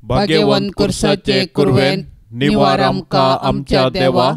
भाग्यवंत कुर्साचे कुरवेन निवार आमकां आमच्या देवा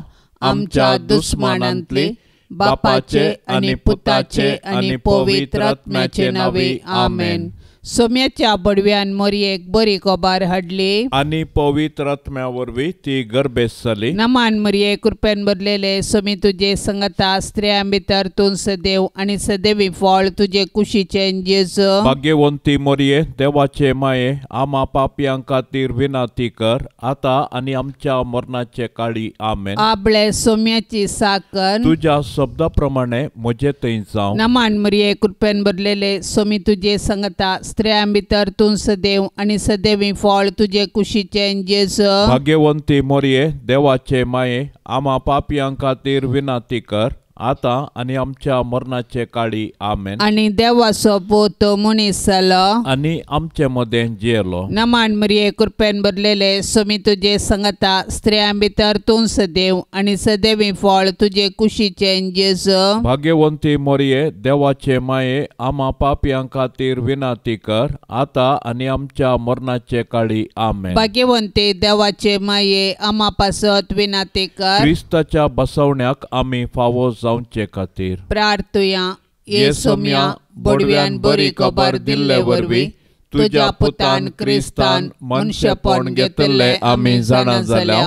आमच्या दुस्मानांतली बापाचे आनी पुताचे आनी पवित्र आत्म्याचे नांवे आमेन. सोम्याच्या बडव्यान मोरयेक बरी खबर हाडली आनी पवित्र आत्म्या वरवीं ती गर्भेस्त जाली. नमान मोरये कृपेन भरलेले सोमी तुजे संगता स्त्रियां भितर तूं सदैव आनी सदैवी फळ तुजे कुशीचें जेजू. भाग्यवंती मोरये देवाचे माये आमा पापयां खातीर विनंती कर आतां आनी आमच्या मरणाचे काळी आमेन. आपले सोम्याची साकर तुज्या शब्दा प्रमाणे म्हजे थंय जावं. नमान मोरये कृपेन भरलेले सोमी तुजे संगता स्त्रियां भितर तूं सदैव आनी सदैवी फळ तुजे कुशीचें जेजू. भाग्यवंती मोरये देवाचे माये आमा पापयां खातीर विनंती कर आतां आनी आमच्या मरणाचे काळी आमेन. आनी देवाचो पूत मनीस जालो आनी आमचे मदें जियेलो. नमान मोरये कृपेन भरलेले सोमी तुजे संगता स्त्रियां भितर तूं सदैव आनी सदैवी फळ तुजे कुशीचें जेजू. भाग्यवंती मोरये देवाचे माये आमा पापयां खातीर विनंती कर आतां आनी आमच्या मरणाचे काळी आमेन. भाग्यवंती देवाचे माये आमा पासत विनंती कर. क्रिस्ताच्या बसवण्याक आमी फावो जावचे खातीर प्रार्थुया. ये सोम्या बडव्यान बरी खबर दिल्ले वरवीं तुज्या पुतान क्रिस्तान मनशेपण घेतिल्लें आमी जाणा जाल्या.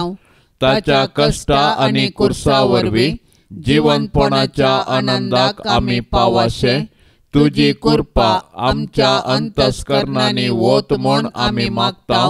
ताच्या कश्टा आनी कुर्सा वरवीं जिवनपणाच्या आनंदाक आमी पावाशे तुजी कृपा आमच्या अंतस्करणांनी वत म्हूण आमी मागता.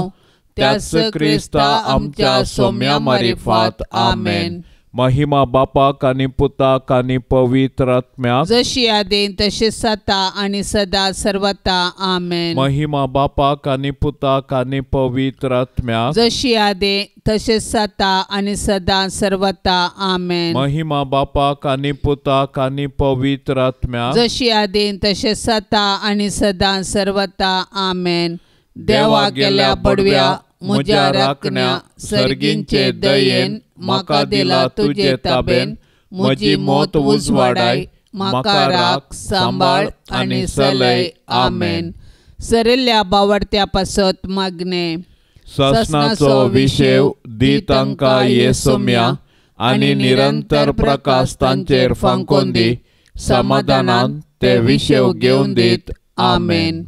त्याच क्रिस्ता आमच्या सोम्या मारिफात आमेन. महिमा बापाक आनी पुताक आनी पवित्र आत्म्याक जशी आदीं तशी सता आनी सदा सर्वता आमेन. महिमा बापाक आनी पुताक आनी पवित्र आत्म्याक जशी आदीं तशी सता आनी सदा सर्वता आमेन. महिमा बापाक आनी पुताक आनी पवित्र आत्म्याक जशी आदीं तशी सता आनी सदा सर्वता आमेन. देवा गेल्या बडव्या म्हज्या राखण्या सर्गींचे दयेन म्हाका दिला तुजे ताबेन म्हजी मौत उजवाडाय म्हाका राख सांबाळ आनी सलय आमेन. सरिल्ल्या बावडत्या पासत मागणे. ससनाचो विशेव दी तांकां ये सोम्या आनी निरंतर प्रकाश तांचेर फांकोन दी समाधानान ते विशेव घेवन दीत आमेन.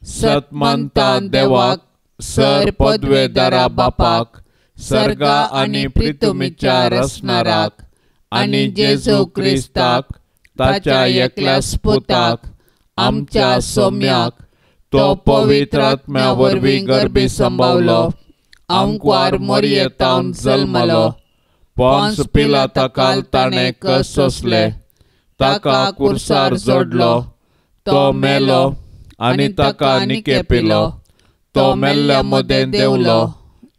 सतमंता देवाक सर पदवेदारा बापाक सर्गा आनी प्रितुमीच्या रसणाराक आनी जेजू क्रिस्ताक ताच्या एकल्या पुताक आमच्या सोम्याक तो पवित्र आत्म्या वरवीं गर्भी संभावलो आंकवार मोरयेतावन जल्मलो पोन्स पिलाता ताणें कश्ट सोंसले ताका कुर्सार जोडलो तो मेलो आनी ताका निकेपिलो तो मेल्ल्या मदें देंवलो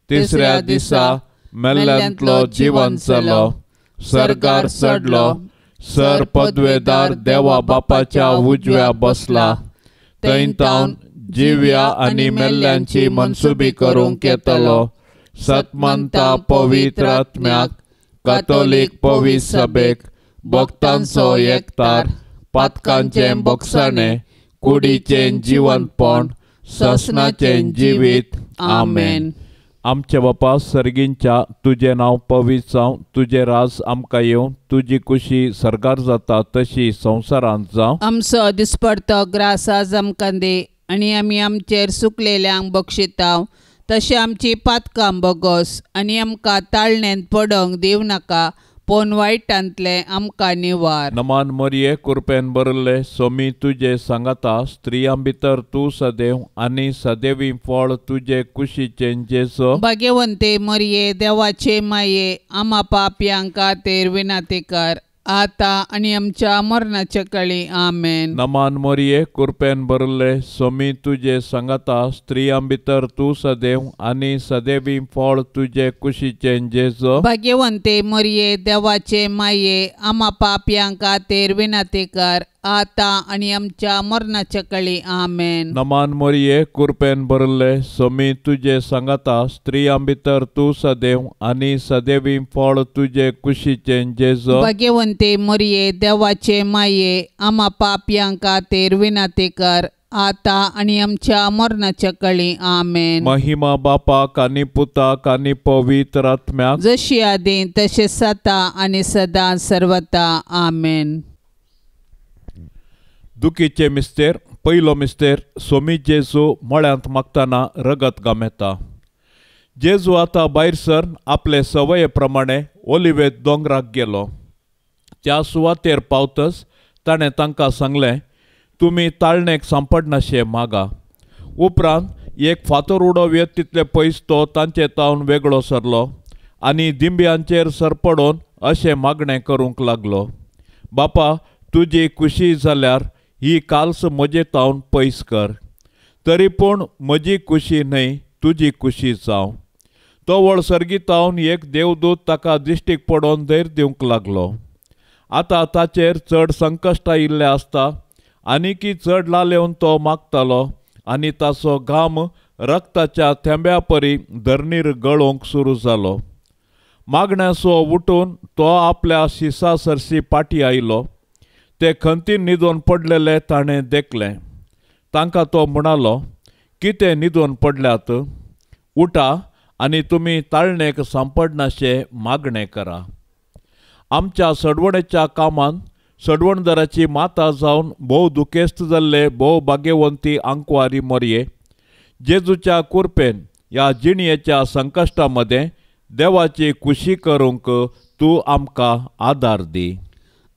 तिसऱ्या दिसा मेल्ल्यांतलो जिवन जालो सर्गार चडलो सर पदवेदार देवा बापाच्या उजव्या बसला थंय तावन जिव्या आनी मेल्ल्यांची मनसुबी करूंक येतलो. सतमंता पवित्र आत्म्याक कातोलीक पवित्र सभेक भक्तांचो एकतार पातकांचें बक्षाणें कुडीचें जिवनपण ससनाचें जिवीत आमेन. आमच्या बापा सर्गींच्या तुजें नांव पवित्र जावं तुजें राज आमकां येवं तुजी कुशी सर्गार जाता तशी संवसारांत जावं. आमचो दिसपडतो ग्रास आज आमकां दी आनी आमी आमचेर सुकलेल्यांक बक्षिताव तशें आमची पातकां बोगोस आनी आमकां ताळण्यांत पडोंक दिवं नाका पूण वायटांतलें आमकां निवार. नमान मोरये कुरपेन भरिल्ले सोमी तुजे सांगाता स्त्रियां भितर तूं सदैव आनी सदैवी फळ तुजे कुशीचें जेजू. भाग्यवंते मोरये देवाचे माये आमा पापयांक खातीर विनंती कर आतां आनी आमच्या मरणाच्या काळी आमेन. नमान मोरये कुरपेन भरिल्ले सोमी तुजे सांगाता स्त्रियां भितर तूं सदैव आनी सदैवी फळ तुजे कुशीचें जेजू. भाग्यवंते मोरये देवाचे माये आमा पापयांक खातीर विनंती कर आतां आनी आमच्या मरणाच्या काळी आमेन. नमान मोरये कुरपेन भरिल्ले सोमी तुजे सांगाता स्त्रियां भितर तूं सदैव आनी सदैवी फळ तुजे कुशीचें जेजू. भाग्यवंते मोरये देवाचे माये आमा पापयांक खातीर विनंती कर आतां आनी आमच्या मरणाच्या कळी. आमेन. महिमा बापाक आनी पुताक आनी पवित्र आत्म्याक, जशी आदी तशें सता आनी सदां सर्वता. आमेन. दुखीचे मिस्तेर. पयलो मिस्तेर. सोमी जेजू मळ्यांत मागतना रगत गामेता. जेजू आतां भायर सरन आपले सवये प्रमाणे ओलिवेत दोंगराक गेलो. त्या सुवातेर पावतच ताणें तांकां सांगलें, तुमी ताळणेक सांपडनाशे मागा. उपरांत एक फातर उडोव येत तितले पयस तो तांचे तावन वेगळो सरलो आनी दिंब्यांचेर सरपडोवन अशें मागणें करूंक लागलो, बापा तुजी खुशी जाल्यार ही काल्स म्हजे तावन पयस कर, तरी पूण म्हजी खुशी न्हय तुजी खुशी जावं. तो वळ सर्गीतावन एक देवदूत ताका दिश्टीक पडोवन धैर्य दिवंक लागलो. आतां ताचेर चड संकश्ट आयिल्लें आसता आनीकी चड लालेवन तो मागतालो आनी ताचो घाम रक्ताच्या थेंब्या परी धरणीर गळोवंक सुरू जालो. मागण्यासो उठून तो आपल्या शिसा सरशी पाटी आयलो. ते खंतीन न्हिदोन पडलेले ताणें देखलें. तांकां तो म्हणालो, कितें न्हिदोन पडल्यात? उठा आनी तुमी ताळणेक सांपडनाशें मागणें करा. आमच्या सडवणेच्या कामांत सडवणदाराची माता जावन भोव दुखेस्त जाल्ले भोव भाग्यवंती आंकवारी मोरये जेजूच्या कुरपेन ह्या जिणयेच्या संकश्टा मदें देवाची खुशी करूंक तूं आमकां आदार दी.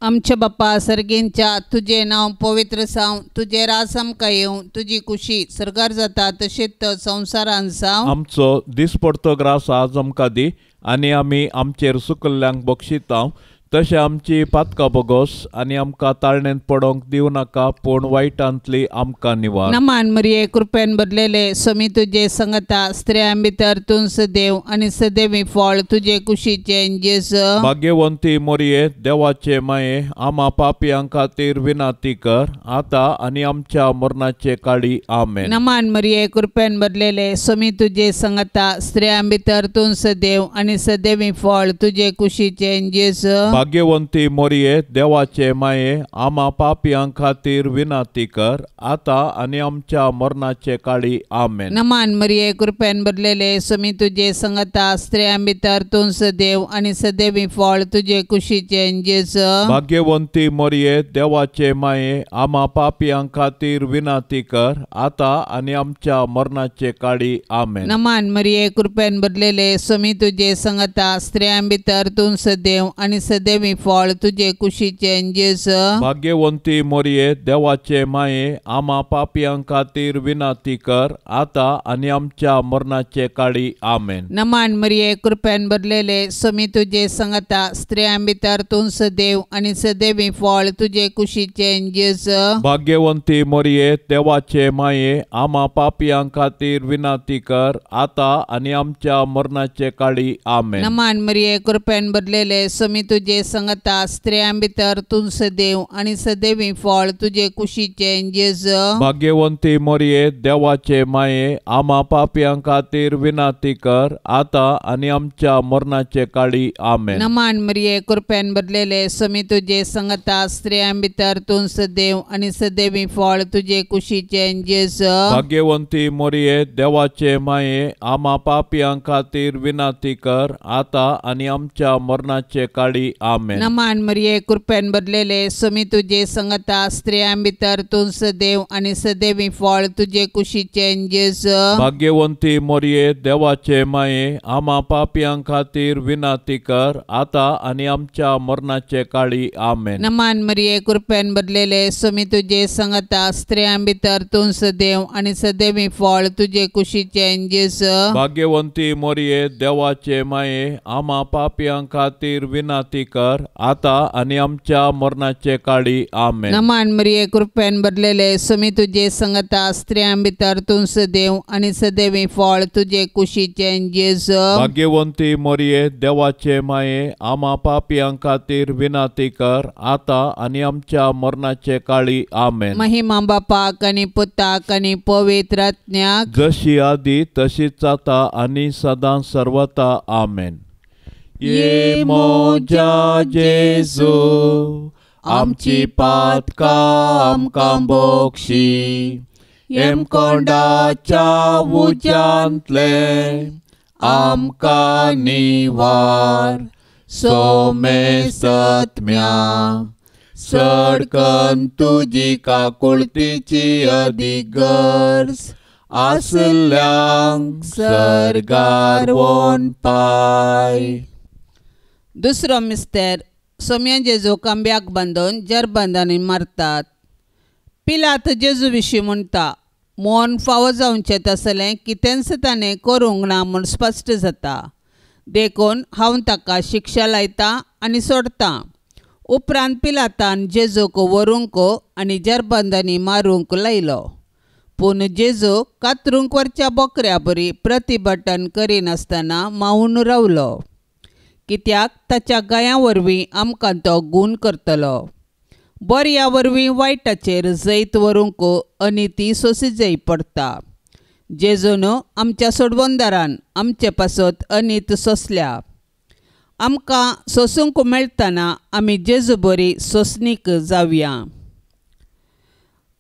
आमच्या बापा सर्गींच्या, तुजें नांव पवित्र जावं, तुजें राज आमकां येवं, तुजी खुशी सर्गार जाता तशेंच संवसारांत जावं. आमचो दिसपडतो ग्रास आज आमकां दी आनी आमी आमचेर सुकल्ल्यांक बक्षिता तशें आमची पातकां बोगोस आनी आमकां ताळणेंत पडोवंक दिवं नाका, पूण वायटांतली आमकां निवार. नमान मरिये, कृपेन भरलेले, स्वामी तुजे संगता, स्त्रियां भितर तूं सदैव आनी सदैवी फळ तुजे कुशीचें जेजू. भाग्यवंती मोरये, देवाचे माये, आमा पापयां खातीर विनंती कर आतां आनी आमच्या मरणाचे काळी. आमेन. नमान मरिये, कृपेन भरलेले, स्वामी तुजे संगता, स्त्रियां भितर तूं सदैव आनी सदैवी फळ तुजे कुशीचें जेजू. भाग्यवंती मोरये, देवाचे माये, आमा पापयां खातीर विनंती कर आतां आनी आमच्या मरणाचे काळी. आमेन. नमान मरिये, कृपेन भरलेले, स्वामी तुजे संगता, स्त्रियां भितर तूं सदैव आनी सदैवी फळ तुजे कुशीचें जेजू. भाग्यवंती मोरये, देवाचे माये, आमा पापयां खातीर विनंती कर आतां आनी आमच्या मरणाचे काळी. आमेन. नमान मरिये, कृपेन भरलेले, स्वामी तुजे संगता, स्त्रियां भितर तूं सदैव आनी सदैवी फळ तुजे कुशीचें जेजू. भाग्यवंती मोरये, देवाचे माये, आमा पापयां खातीर विनंती कर आतां आनी आमच्या मरणाचे काळी. आमेन. नमान मरिये, कृपेन भरलेले, स्वामी तुजे संगता, स्त्रियां भितर तूं सदैव आनी सदैवी फळ तुजे कुशीचें जेजू. भाग्यवंती मोरये, देवाचे माये, आमा पापयां खातीर विनंती कर आतां आनी आमच्या मरणाचे काळी. आमेन. नमान मरिये, कृपेन भरलेले, स्वामी तुजे संगता, स्त्रियां भितर तूं सदैव आनी सदैवी फळ तुजे कुशीचें जेजू. भाग्यवंती मोरये, देवाचे माये, आमा पापयां खातीर विनंती कर आतां आनी आमच्या मरणाचे काळी. आमेन. नमान मरिये, कृपेन भरलेले, स्वामी तुजे संगता, स्त्रियां भितर तूं सदैव आनी सदैवी फळ तुजे कुशीचें जेजू. भाग्यवंती मोरये, देवाचे माये, आमा पापयां खातीर विनंती कर आतां आनी आमच्या मरणाचे काळी. आमेन. नमान मरिये, कृपेन भरलेले, स्वामी तुजे संगता, स्त्रियां भितर तूं सदैव आनी सदैवी फळ तुजे कुशीचें जेजू. भाग्यवंती मोरये, देवाचे माये, आमा पापयां खातीर विनंती कर आतां आनी आमच्या मरणाचे काळी. आमेन. नमान मरिये, कृपेन भरलेले, स्वामी तुजे संगता, स्त्रियां भितर तूं सदैव आनी सदैवी फळ तुजे कुशीचें जेजू. भाग्यवंती मोरये, देवाचे माये, आमा पापयां खातीर विनंती कर आतां आनी आमच्या मरणाचे काळी. आमेन. नमान मरिये, कृपेन भरलेले, स्वामी तुजे संगता, स्त्रियां भितर तूं सदैव आनी सदैवी फळ तुजे कुशीचें जेजू. भाग्यवंती मोरये, देवाचे माये, आमा पापयां खातीर विनंती कर आतां आनी आमच्या मरणाचे काळी. आमेन. महिमा बापाक आनी पुताक आनी पवित्र आत्म्याक, जशी आदी तशीच आतां आनी सदां सर्वता. आमेन. ये मोजा जेजू, आमची पातकां आमकां बोक्षी, हेमकोंडाच्या उज्यांतले आमकां निवार सोमेसत्म्या सडकन तुजी काकुळतीची अदीक गरज आसल्यांक सर्गार वोन पाय. दुसरो मिस्तेर सोम्या जेजू कांब्याक बांदून जरबंदांनी मारतात. पिलात जेजू विशीं म्हणटा मोन फावो जावचें तसलें कितेंच ताणें करूंक ना म्हूण स्पश्ट जाता, देखून हांव ताका शिक्षा लायतां आनी सोडतां. उपरांत पिलातान जेजूक व्हरूंक आनी जरबंदांनी मारूंक लायलो. पूण जेजू कातरूंक व्हरच्या बोकऱ्या बरी प्रतिभटन करिनासतना मावून रावलो, कित्याक ताच्या गायां वरवीं आमकां तो गूण करतलो. बऱ्या वरवीं वायटाचेर जैत व्हरूंक अनिती सोंसिजय पडटा. जेजून आमच्या सोडवणदारान आमचे पासत अनीत सोंसल्या. आमकां सोंसूंक मेळटना आमी जेजू बरी सोंसणीक जावया.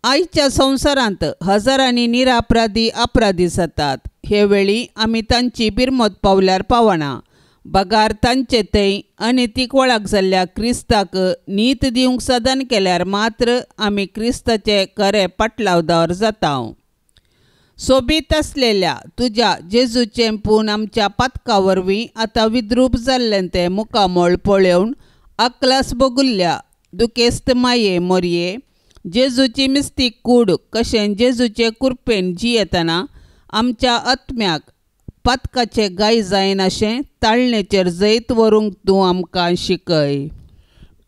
आयच्या संवसारांत हजारांनी निरापराधी अपराधी जातात. हे वेळी आमी तांची बिरमत पावल्यार पावना, बगार तांचे थंय अनितीक वळख जाल्ल्या क्रिस्ताक नीत दिवंक साधन केल्यार मात्र आमी क्रिस्ताचे खरे पाटलावदार जाता. सोबीत आसलेल्या तुज्या जेजूचें पूण आमच्या पातका वरवीं आतां विद्रूप जाल्लें तें मुखामळ पळोवन अकलास भोगुल्ल्या दुखेस्त माये मोरये जेजूची मिस्तीक कूड कशें जेजूचे कुरपेन जियेतना आमच्या आत्म्याक पातकाचे गाय जायनाशें ताळणेचेर जैत व्हरूंक तूं आमकां शिकय.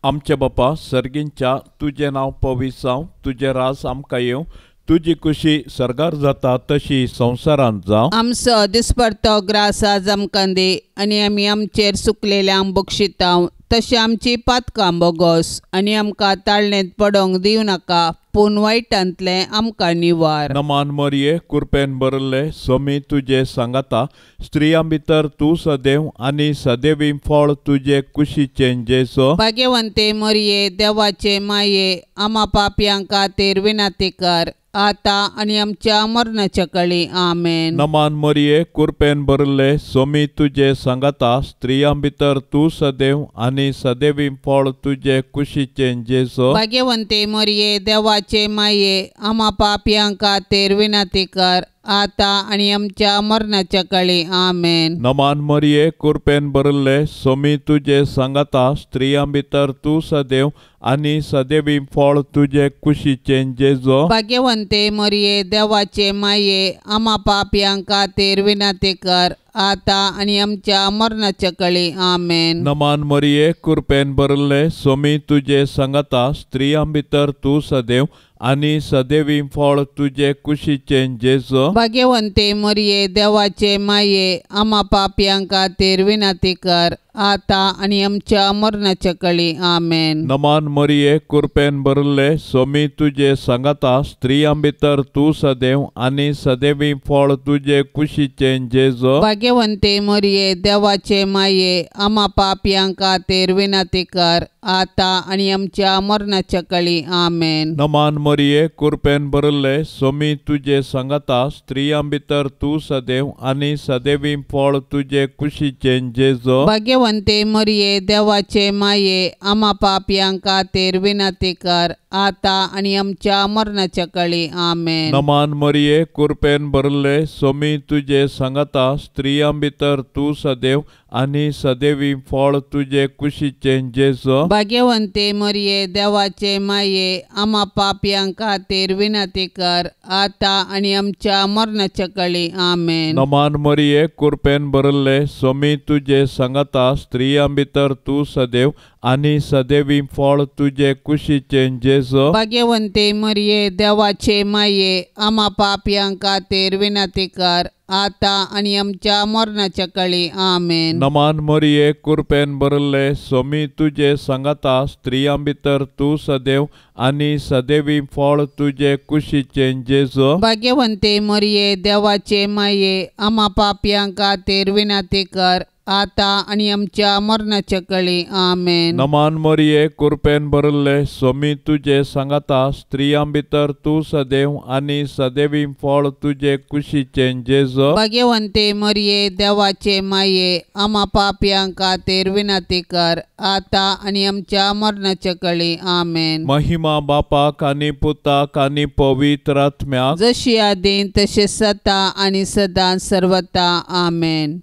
आमच्या बापा सर्गींच्या तुजें नांव पवित्र जावं, तुजें राज आमकां येवं, तुजी खुशी सर्गार जाता तशी संवसारांत जावं. आमचो दिसपडतो ग्रास आज आमकां दी आनी आमी आमचेर सुकलेल्यांक बक्षितांव तशें आमची पातकां बोगोस आनी आमकां ताळणेंत पडोंक दिवं नाका, पूण वायटांतलें आमकां निवार. नमान मरिये कुरपेन भरिल्ले सोमी तुजे सांगाता, स्त्रियां भितर तूं सदैव आनी सदैवी फळ तुजे कुशीचें जेजू. भाग्यवंते मरिये देवाचे माये आमा पापयां खातीर विनंती कर आतां आनी आमच्या मरणाच्या कळी. आमेन. नमान मरिये कुरपेन भरिल्ले सोमी तुजे सांगाता, स्त्रियां भितर तूं सदैव आनी सदैवी फळ तुजे कुशीचें जेजू. भाग्यवंते मरिये देवाचे माये आमा पापयां खातीर विनंती कर आतां आनी आमच्या मरणाच्या कळी. आमेन. नमान मरिये कुरपेन भरिल्ले सोमी तुजे सांगाता, स्त्रियां भितर तूं सदैव आनी सदैवी फळ तुजे कुशीचें जेजू. भाग्यवंते मरिये देवाचे माये आमा पापयां खातीर विनंती कर आतां आनी आमच्या मरणाच्या कळी. आमेन. नमान मरिये कुरपेन भरिल्ले सोमी तुजे सांगाता, स्त्रियां भितर तूं सदैव आनी सदैवी फळ तुजे कुशीचें जेजू. भाग्यवंते मरिये देवाचे माये आमा पापयां खातीर विनंती कर आतां आनी आमच्या मरणाच्या कळी. आमेन. नमान मरिये कुरपेन भरिल्ले सोमी तुजे सांगाता, स्त्रियां भितर तूं सदैव आनी सदैवी फळ तुजे कुशीचें जेजू. भाग्यवंते मरिये देवाचे माये आमा पापयां खातीर विनंती कर आतां आनी आमच्या मरणाच्या कळी. आमेन. नमान मरिये कुरपेन भरिल्ले सोमी तुजे सांगाता, स्त्रियां भितर तूं सदैव आनी सदैवी फळ तुजे कुशीचें जेजू. भाग्यवंते मरिये देवाचे माये आमा पापयां खातीर विनंती कर आतां आनी आमच्या मरणाच्या कळी. आमेन. नमान मरिये कुरपेन भरिल्ले सोमी तुजे सांगाता, स्त्रियां भितर तूं सदैव आनी सदैवी फळ तुजे कुशीचें जेजू. भाग्यवंते मरिये देवाचे माये आमा पापयां खातीर विनंती कर आतां आनी आमच्या मरणाच्या कळी. आमेन. नमान मरिये कुरपेन भरिल्ले सोमी तुजे सांगाता, स्त्रियां भितर तूं सदैव आनी सदैवी फळ तुजे कुशीचें जेजू. भाग्यवंते मरिये देवाचे माये आमा पापयां खातीर विनंती कर आतां आनी आमच्या मरणाच्या कळी. आमेन. नमान मरिये कुरपेन भरिल्ले सोमी तुजे सांगाता, स्त्रियां भितर तूं सदैव आनी सदैवी फळ तुजे कुशीचें जेजू. भाग्यवंते मरिये देवाचे माये आमा पापयां खातीर विनंती कर आतां आनी आमच्या मरणाच्या कळी. आमेन. नमान मरिये, कृपेन भरिल्ले, स्वामी तुजे सांगाता, स्त्रियां भितर तूं सदैव आनी सदैवी फळ तुजे कुशीचें जेजू. भाग्यवंते मरिये, देवाचे माये, आमा पापयां खातीर विनंती कर, आतां आनी आमच्या मरणाच्या कळी. आमेन. महिमा बापाक आनी पुताक आनी पवित्र आत्म्याक, जशी आदीं तशें सदां आनी सदां सर्वता. आमेन.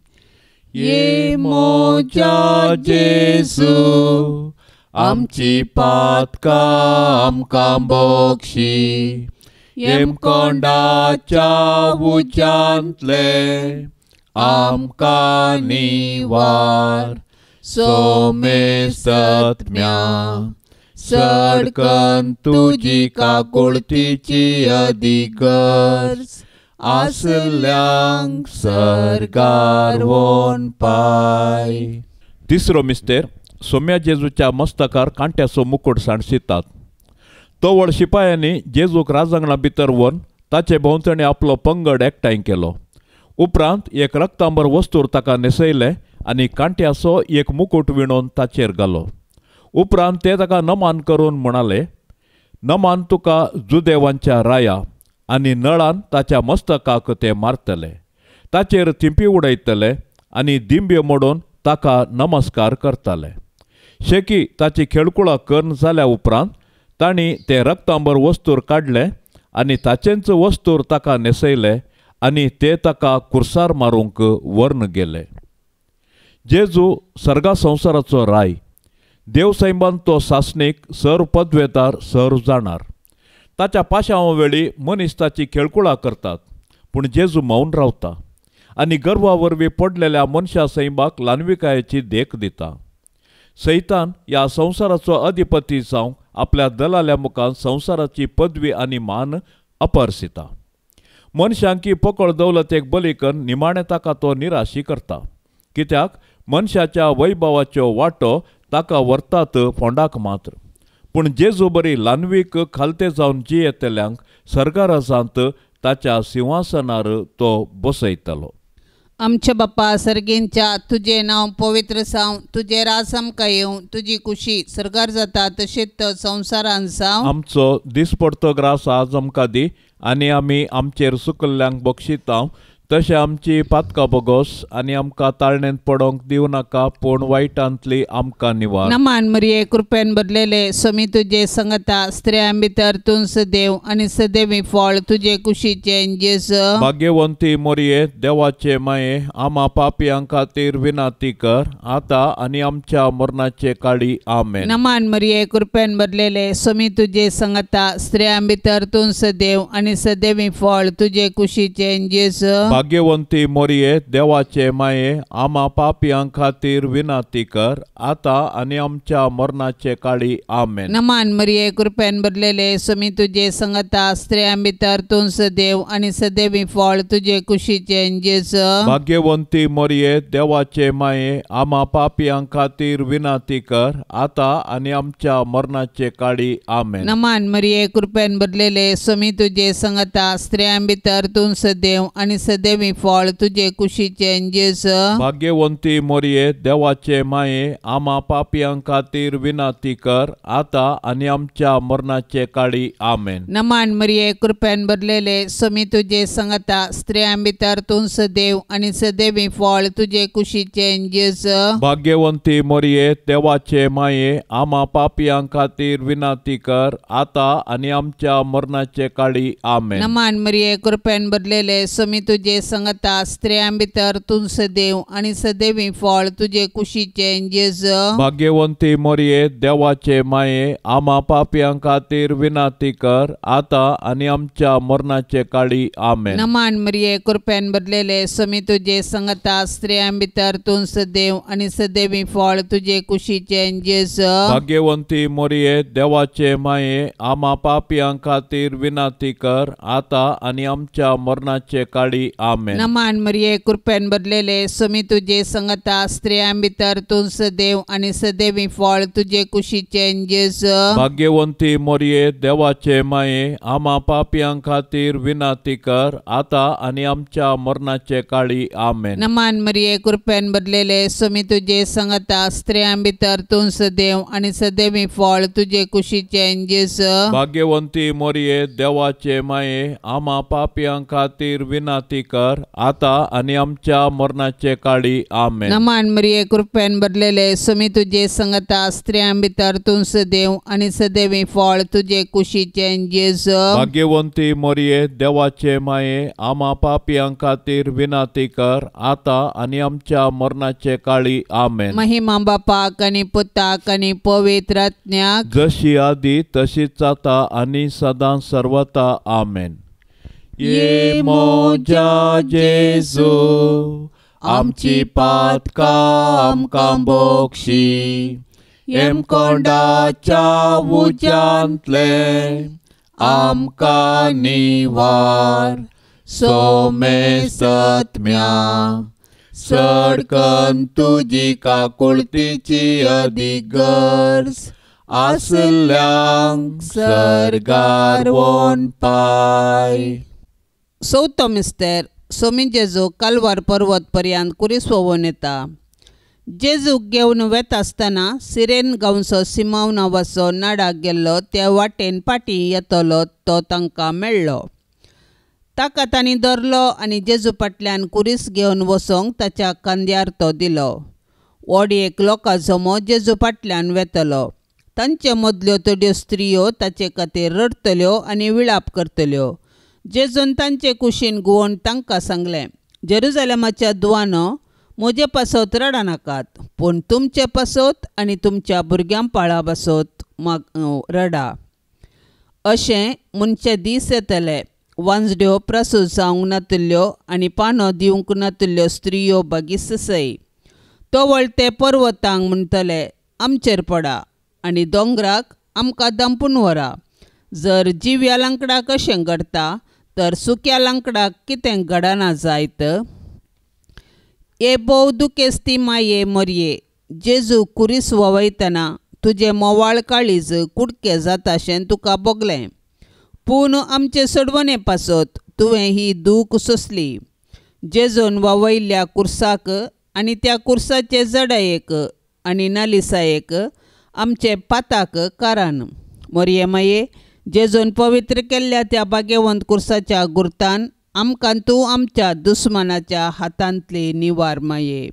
ये म्हज्या जेजू, आमची पातकां आमकां बक्षी, येमकोंडाच्या उज्यांतले आमकां निवार, सोमेस्तत्म्या सडकन तुजी काकुळतीची अधिगर्ज आसल्यांक सर्गार वोन पाय. तिसरो मिस्तेर. सोम्या जेजूच्या मस्तकार कांट्याचो मुकुट सांडशितात. तवळ शिपायांनी जेजूक राजांगणा भितर व्हरून ताचे भोंवतणी आपलो पंगड एकठांय केलो. उपरांत एक रक्तांबर वस्तूर ताका न्हेसयलें आनी कांट्याचो एक मुकुट विणून ताचेर घालो. उपरांत ते ताका नमान करून म्हणाले, नमान तुका जुदेवांच्या राया. आनी नळान ताच्या मस्तकाक ते मारतले, ताचेर थिंपी उडयतले आनी दिंब्यो मोडून ताका नमस्कार करताले. शेकी ताची खेळकुळां करून जाल्या उपरांत तांणी ते रक्तांबर वस्तूर काडले आनी ताचेंच वस्तूर ताका न्हेसयले आनी ते ताका कुर्सार मारूंक व्हरून गेले. जेजू सर्गा संवसाराचो राय, देवसैमान तो सासणीक सर पदवेदार सर जाणार. ताच्या पाशांवा वेळी मनीस ताची खेळकुळां करतात, पूण जेजू मौन रावता आनी गर्वा वरवीं पडलेल्या मनशा सैमाक ल्हानविकायेची देख दिता. सैतान ह्या संवसाराचो अधिपती जावंक आपल्या दलाल्या मुखार संवसाराची पदवी आनी मान अपरसिता. मनशांकी पोकळ दौलतेक बली करून निमाणें ताका तो निराशी करता, कित्याक मनशाच्या वैभवाच्यो वांटो ताका व्हरतात फोंडाक मात्र. पूण जेजू बरी ल्हानवीक खालते जावन जियेतल्यांक सर्गाराजांत ताच्या सिंहासनार तो बसयतलो. आमच्या बाप्पा सर्गींच्या, तुजें नांव पवित्र जावं, तुजें राज आमकां येवं, तुजी कुशी सर्गार जाता तशेंच संवसारान जावं. आमचो दिसपडतो ग्रास आज आमकां दी, आनी आमी आमचेर सुकल्ल्यांक बक्षिता तशें आमची पातकां बोगोस, आनी आमकां ताळणेंत पडोंक दिवं नाका, पूण वायटांतली आमकां निवार. नमान मरिये, कृपेन भरलेले, स्वामी तुजे संगता, स्त्रियां भितर तूं सदैव आनी सदैवी फळ तुजे कुशीचें जेजू. भाग्यवंती मरिये, देवाचे माये, आमा पापयां खातीर विनंती कर, आतां आनी आमच्या मरणाचे काळी. आमेन. नमान मरिये, कृपेन भरलेले, स्वामी तुजे संगता, स्त्रियां भितर तूं सदैव आनी सदैवी फळ तुजे कुशीचें जेजू. भाग्यवंती मरिये, देवाचे माये, आमा पापयां खातीर विनंती कर, आतां आनी आमच्या मरणाचे काळी. आमेन. नमान मरिये, कृपेन भरलेले, स्वामी तुजे संगता, स्त्रियां भितर तूं सदैव आनी सदैवी फळ तुजे कुशीचें जेजू. भाग्यवंती मरिये, देवाचे माये, आमा पापयां खातीर विनंती कर, आतां आनी आमच्या मरणाचे काळी. आमेन. नमान मरिये, कृपेन भरलेले, स्वामी तुजे संगता, स्त्रियां भितर तूं सदैव आनी सदैवी फळ तुजे कुशीचें जेजू. भाग्यवंती मरिये, देवाचे माये, आमा पापयां खातीर विनंती कर, आतां आनी आमच्या मरणाचे काळी. आमेन. नमान मरिये, कृपेन भरलेले, स्वामी तुजे संगता, स्त्रियां भितर तूं सदैव आनी सदैवी फळ तुजे कुशीचें जेजू. भाग्यवंती मरिये, देवाचे माये, आमा पापयां खातीर विनंती कर, आतां आनी आमच्या मरणाचे काळी. आमेन. नमान मरिये, कृपेन भरलेले, स्वामी तुजे संगता, स्त्रियां भितर तूं सदैव आनी सदैवी फळ तुजे कुशीचें जेजू. भाग्यवंती मरिये, देवाचे माये, आमा पापयां खातीर विनंती कर, आतां आनी आमच्या मरणाचे काळी. आमेन. नमान मरिये, कृपेन भरलेले, स्वामी तुजे संगता, स्त्रियां भितर तूं सदैव आनी सदैवी फळ तुजे कुशीचें जेजू. भाग्यवंती मरिये, देवाचे माये, आमा पापयां खातीर विनंती कर, आतां आनी आमच्या मरणाचे काळी. आमेन। नमान मरिये कृपेन भरलेले स्वामी तुजे संगता स्त्रियां भितर तूं सदैव आनी सदैवी फळ तुजे कुशीचें जेजू। भाग्यवंती मोरये देवाचे माये आमा पापयां खातीर विनंती कर आता आनी आमच्या मरणाचे काळी आमेन। नमान मरिये कृपेन भरलेले स्वामी तुजे संगता स्त्रियां भितर तूं सदैव आनी सदैवी फळ तुजे कुशीचें जेजू। भाग्यवंती मोरये देवाचे माये आमा पापयां खातीर विनंती कर आता आनी आमच्या मरणाचे काळी आमेन। नमान मरिये कृपेन भरलेले स्वामी तुजे संगता स्त्रियां भितर तूं सदैव आनी सदैवी फळ तुजे कुशीचें जेजू। भाग्यवंती मोरये देवाचे माये आमा पापयां खातीर विनंती कर आता आनी आमच्या मरणाचे काळी आमेन। महिमा बापाक आनी पुताक आनी पवित्र आत्म्याक जशी आदी तशीच आता आनी सदां सर्वता आमेन। ये मोजा जेजू आमची पातकां आमकां बोक्षी हेमकोंडाच्या उज्यांतले आमकां निवार सोमेसत्म्या सडकन तुजी काकुळतीची अदीक गरज आसल्यांक सर्गार वोन पाय। चवथो मिस्तेर सोमी जेजू कालवार पर्वत पर्यंत कुरीस व्होवन येता। जेजूक घेवन वेता आसतना सिरेन गांवचो सिमांव नांवाचो नाडाक गेल्लो त्या वाटेन फाटीं येतलो तो तांकां मेळ्ळो। ताका तांणी धरलो आनी जेजू फाटल्यान कुरीस घेवन वचोंक ताच्या खांद्यार तो दिलो। व्हड एक लोकां जमो जेजू फाटल्यान वेतलो। तांचे मदल्यो थोड्यो स्त्रियो ताचे खातीर रडटल्यो आनी विळाप करतल्यो। जेजून तांचे कुशीन गुवोवन तांकां सांगलें, जेरुजालेमाच्या दुवानो म्हजे पासत रडनाकात, पूण तुमचे पासत आनी तुमच्या भुरग्यां पाळा पासत रडा। अशें म्हणचे दीस येतले वांजड्यो प्रसूत जावंक नातिल्ल्यो आनी पानो दिवंक नातिल्ल्यो स्त्रियो बागीस सय तवळ ते पर्वतांक म्हणटले आमचेर पडा आनी दोंगराक आमकां दांपून व्हरा। जर जिव्या लांकडाक अशें घडटा तर सुक्या लांकडाक कितें घडना जायत। हे भोव दुखेस्ती माये मरये जेजू कुरीस व्हांवयतना तुजें मोवाळ काळीज कुडके जाताशें तुका भोगलें, पूण आमचे सोडवणे पासत तुवें ही दूख सोंसली। जेजून व्हांवयल्ल्या कुर्साक आनी त्या कुर्साचे जडायेक आनी नालिसायेक आमचे पाताक कारण मरये माये जेजून पवित्र केल्ल्या त्या भाग्यवंत कुर्साच्या गुर्तान आमकां तूं आमच्या दुस्मानाच्या हातांतली निवार माये।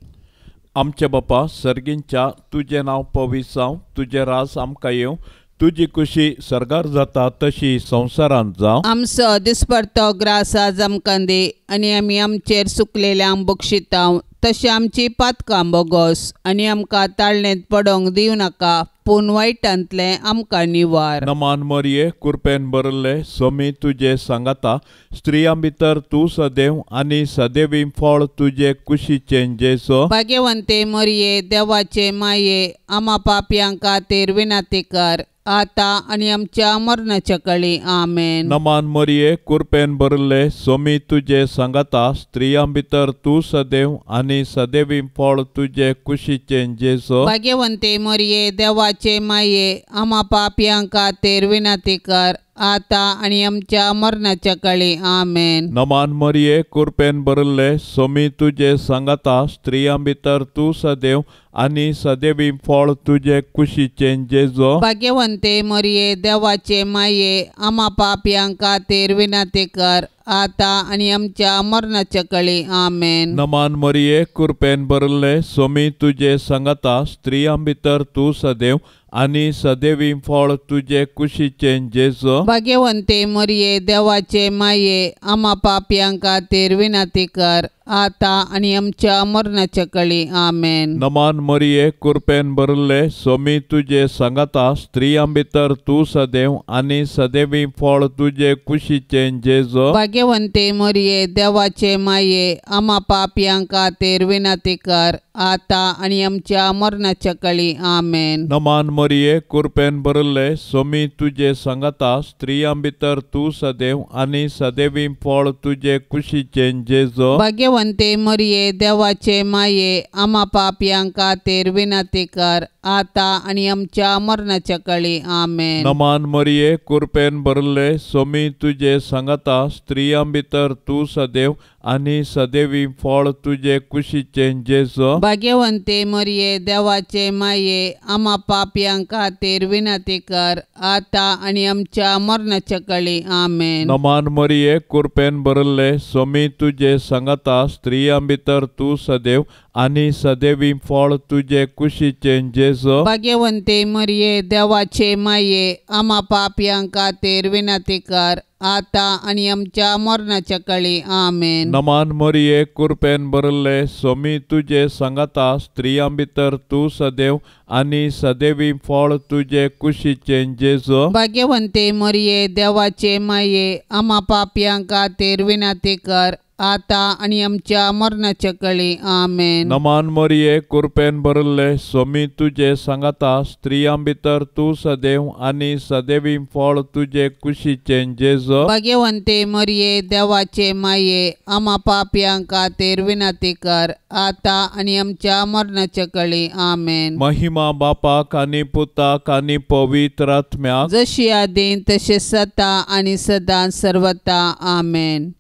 आमच्या बापा सर्गींच्या तुजें नांव पवित्र जावं, तुजें राज आमकां येवं, तुजी खुशी सर्गार जाता तशी संवसारांत जावं। आमचो दिसपडतो ग्रास आज आमकां दी आनी आमी आमचेर सुकलेल्यांक बक्षितांव तशें आमची पातकां बोगोस आनी आमकां ताळणेंत पडोंक दिवं नाका, पूण वायटांतलें आमकां निवार। नमान मरिये कृपेन भरले स्वामी तुजे सांगाता, स्त्रियां भितर तूं सदैव आनी सदैवी फळ तुजे कुशीचें जेजू। भाग्यवंते मरिये देवाचे माये आमा पापयां खातीर विनंती कर आता आनी आमच्या मरणाच्या काळी आमेन। नमान मरिये कृपेन भरले स्वामी तुजे सांगाता, स्त्रियां भितर तूं सदैव आनी सदैवी फळ तुजे कुशीचें जेजू। भाग्यवंते मरिये देवाचे माये आमा पापयां खातीर विनंती कर आता आनी आमच्या मरणाच्या काळी आमेन। नमान मरिये कृपेन भरले स्वामी तुजे सांगाता, स्त्रियां भितर तूं सदैव आनी सदैवी फळ तुजे कुशीचें जेजू। भाग्यवंते मरिये देवाचे माये आमा पापयां खातीर विनंती कर आता आनी आमच्या मरणाच्या काळी आमेन। नमान मरिये कृपेन भरले स्वामी तुजे सांगाता, स्त्रियां भितर तूं सदैव आनी सदैवी फळ तुजे कुशीचें जेजू। भाग्यवंते मरिये देवाचे माये आमा पापयां खातीर विनंती कर आता आनी आमच्या मरणाच्या कळी. आमेन. नमान मरिये, कृपेन भरिल्ले, स्वामी तुजे सांगाता, स्त्रियां भितर तूं सदैव आनी सदैवी फळ तुजे कुशीचें जेजू. भाग्यवंते मरिये, देवाचे माये, आमा पापयां खातीर विनंती कर, आता आनी आमच्या मरणाच्या कळी. आमेन. नमान मरिये, कृपेन भरिल्ले, स्वामी तुजे सांगाता, स्त्रियां भितर तूं सदैव आनी सदैवी फळ तुजे कुशीचें जेजू. भाग्यवंते मरिये, देवाचे माये, आमा पापयां खातीर विनंती कर, आता आनी आमच्या मरणाच्या कळी. आमेन. नमान मरिये, कृपेन भरिल्ले, स्वामी तुजे सांगाता, स्त्रियां भितर तूं सदैव आनी सदैवी फळ तुजे कुशीचें जेजू. भाग्यवंते मरिये, देवाचे माये, आमा पापयां खातीर विनंती कर, आता आनी आमच्या मरणाच्या कळी. आमेन. नमान मरिये, कृपेन भरिल्ले, स्वामी तुजे सांगाता, स्त्रियां भितर तूं सदैव आनी सदैवी फळ तुजे कुशीचें जेजू. भाग्यवंते मरिये, देवाचे माये, आमा पापयां खातीर विनंती कर, आता आनी आमच्या मरणाच्या कळी. आमेन. नमान मरिये, कृपेन भरिल्ले, स्वामी तुजे सांगाता, स्त्रियां भितर तूं सदैव आनी सदैवी फळ तुजे कुशीचें जेजू. भाग्यवंते मरिये, देवाचे माये, आमा पापयां खातीर विनंती कर, आता आनी आमच्या मरणाच्या कळी. आमेन. नमान मरिये, कृपेन भरिल्ले, स्वामी तुजे सांगाता, स्त्रियां भितर तूं सदैव आनी सदैवी फळ तुजे कुशीचें जेजू. भाग्यवंते मरिये, देवाचे माये, आमा पापयां खातीर विनंती कर, आता आनी आमच्या मरणाच्या कळी. आमेन. महिमा बापाक आनी पुताक आनी पवित्र आत्म्याक, जशी आदीं तशें सदा आनी सदां सर्वता. आमेन.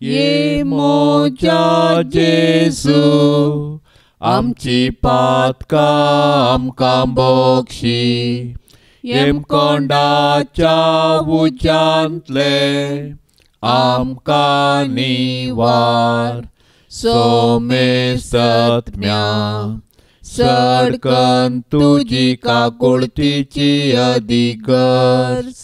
ये मोजा जेजू, आमची पातकां आमकां बक्षी, येमकोंडाच्या उज्यांतले आमकां निवार, सोमेस्तत्म्या सडकन तुजी काकुळतीची अधिगर्ज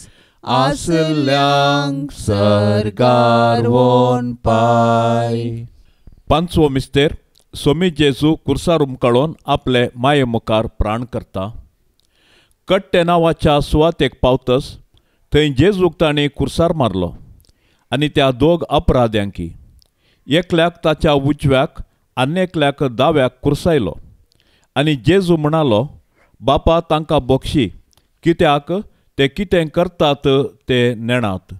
आसल्यांक सर्गार वोन पाय. पांचवो मिस्तेर, स्वामी जेजू कुर्सार उमकाळोन आपले माये मुखार प्राण करता. कट्टे नांवाच्या सुवातेक पावतस थंय जेजूक तांणी कुर्सार मारलो आनी त्या दोग अपराध्यांकी एकल्याक ताच्या उजव्याक आनी एकल्याक दाव्याक कुर्सायलो. आनी जेजू म्हणालो, बापा तांकां बक्षी, कित्याक ते कितें करतात ते नेणात.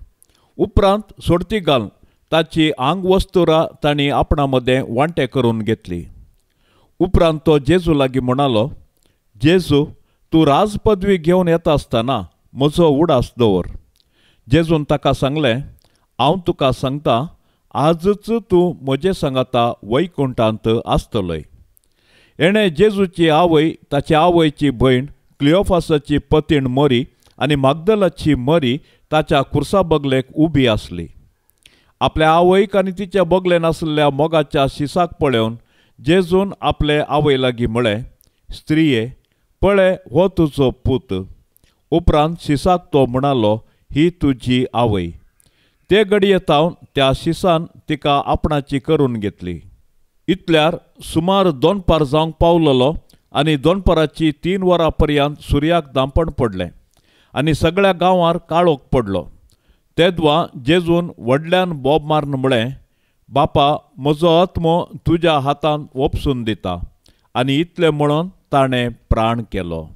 उपरांत सोडती घालून ताची आंगवस्तुरां तांणी आपणा मदें वांटे करून घेतली. उपरांत तो जेजू लागीं म्हणालो, जेजू, तूं राजपदवी घेवन येता आसतना म्हजो उडास दवर. जेजून ताका सांगलें, हांव तुका सांगता, आजच तूं म्हजे सांगाता वैकुंठांत आसतलोय. हेणें जेजूची आवय, ताची आवयची भयण क्लियोफासाची पतीण मरी आनी मागदलाची मरी ताच्या कुर्सा बगलेक उबी आसली. आपल्या आवयक आनी तिच्या बगलेन आसलेल्या मोगाच्या शिसाक पळोवन जेजून आपले आवय लागीं म्हळें, स्त्रिये, पळय हो तुजो पूत. उपरांत शिसाक तो म्हणालो, ही तुजी आवय. ते घडये तावन त्या शिसान तिका आपणाची करून घेतली. इतल्यार सुमार दोनपार जावंक पावलेलो आनी दोनपाराची 3 वरां पर्यंत सुर्याक दांपण पडलें आनी सगळ्या गांवार काळोख पडलो. तेदवा जेजून व्हडल्यान बोब मारून म्हळें, बापा, म्हजो आत्मो तुज्या हातांत ओपसून दिता. आनी इतलें म्हणून ताणें प्राण केलो.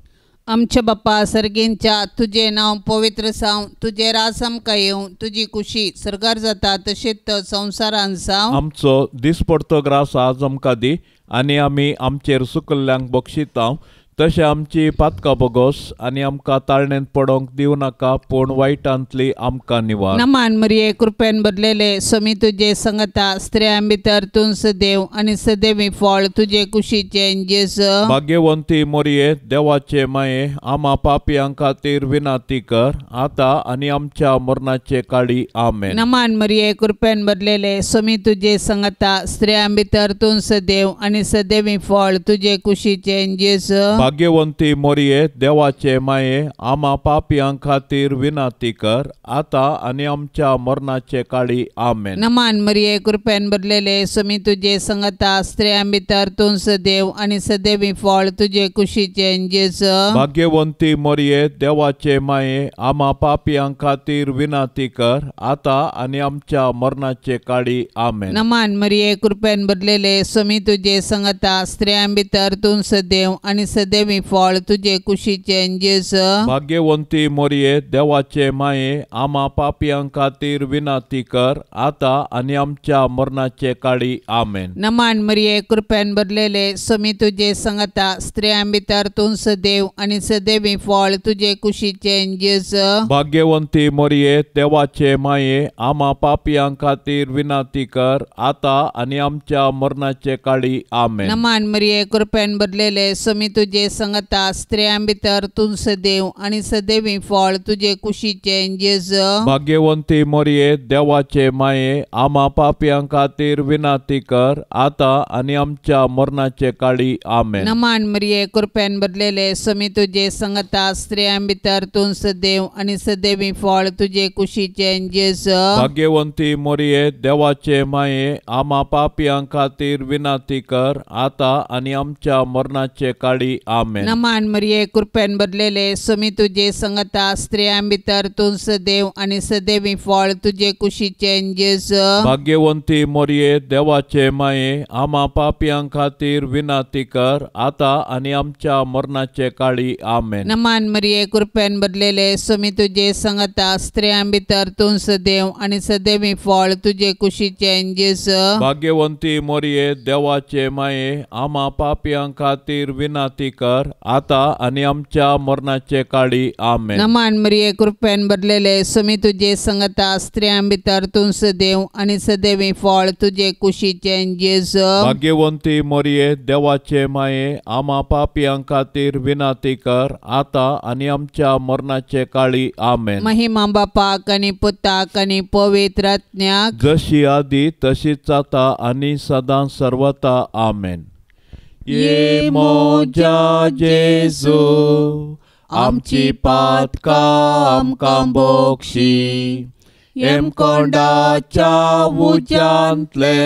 आमच्या बाप्पा सर्गींच्या, तुजें नांव पवित्र जावं, तुजें राज आमकां येवं, तुजी कुशी सर्गार जाता तशेंच संवसारान जावं. आमचो दिसपडतो ग्रास आज आमकां दी आनी आमी आमचेर सुकल्ल्यांक बक्षिता तशें आमची पातकां बोगोस आनी आमकां ताळणेंत पडोंक दिवं नाका, पूण वायटांतली आमकां निवार. नमान मरिये, कृपेन भरलेले, स्वामी तुजे संगता, स्त्रियां भितर तूं सदैव आनी सदैवी फळ तुजे कुशीचें जेजू. भाग्यवंती मरिये, देवाचे माये, आमा पापयां खातीर विनंती कर, आतां आनी आमच्या मरणाचे काळी. आमेन. नमान मरिये, कृपेन भरलेले, स्वामी तुजे संगता, स्त्रियां भितर तूं सदैव आनी सदैवी फळ तुजे कुशीचें जेजू. भाग्यवंती मोरये देवाचे माये आमा पापयां खातीर विनंती कर आतां आनी आमच्या मरणाचे काळी आमेन। नमान मरिये कृपेन भरलेले स्वामी तुजे संगता स्त्रियां भितर तूं सदैव आनी सदैवी फळ तुजे कुशीचे जेजू। भाग्यवंती मोरये देवाचे माये आमा पापयां खातीर विनंती कर आतां आनी आमच्या मरणाचे काळी आमेन। नमान मरिये कृपेन भरलेले स्वामी तुजे संगता स्त्रियां भितर तूं सदैव आनी सदैवी फळ तुजे कुशीचे जेजू। भाग्यवंती मोरये देवाचे माये आमा पापयां खातीर विनंती कर आतां आनी आमच्या मरणाचे काळी आमेन। नमान मरिये कृपेन भरलेले स्वामी तुजे संगता स्त्रियां भितर तूं सदैव आनी सदैवी फळ तुजे कुशीचे जेजू। भाग्यवंती मोरये देवाचे माये आमा पापयां खातीर विनंती कर आतां आनी आमच्या मरणाचे काळी आमेन। नमान मरिये कृपेन भरलेले स्वामी तुजे संगता स्त्रियां भितर तूं सदैव आनी सदैवी फळ तुजे कुशीचे जेजू। भाग्यवंती मोरये देवाचे माये आमा पापयां खातीर विनंती कर आतां आनी आमच्या मरणाचे काळी आमेन। नमान मरिये कृपेन भरलेले स्वामी तुजे संगता स्त्रियां भितर तूं सदैव आनी सदैवी फळ तुजे कुशीचे जेजू। भाग्यवंती मोरये देवाचे माये आमा पापयां खातीर विनंती कर आतां आनी आमच्या मरणाचे काळी आमेन। नमान मरिये कृपेन भरलेले स्वामी तुजे संगता स्त्रियां भितर तूं सदैव आनी सदैवी फळ तुजे कुशीचे जेजू। भाग्यवंती मोरये देवाचे माये आमा पापयां खातीर विनंती कर आतां आनी आमच्या मरणाचे काळी आमेन। नमान मरिये कृपेन भरलेले स्वामी तुजे संगता स्त्रियां भितर तूं सदैव आनी सदैवी फळ तुजे कुशीचे जेजू। भाग्यवंती मोरये देवाचे माये आमा पापयां खातीर विनंती कर आतां आनी आमच्या मरणाचे काळी आमेन। नमान मरिये कृपेन भरलेले स्वामी तुजे संगता स्त्रियां भितर तूं सदैव आनी सदैवी फळ तुजे कुशीचे जेजू। भाग्यवंती मोरये देवाचे माये आमा पापयां खातीर विनंती कर आतां आनी आमच्या मरणाचे काळी आमेन। महिमा बापाक आनी पुताक आनी पवित्र आत्म्याक, जशी आदी तशीच आतां आनी सदां सर्वता आमेन। ये मोजा जेजू आमची पातकां आमकां बोक्षी, हेमकोंडाच्या उज्यांतले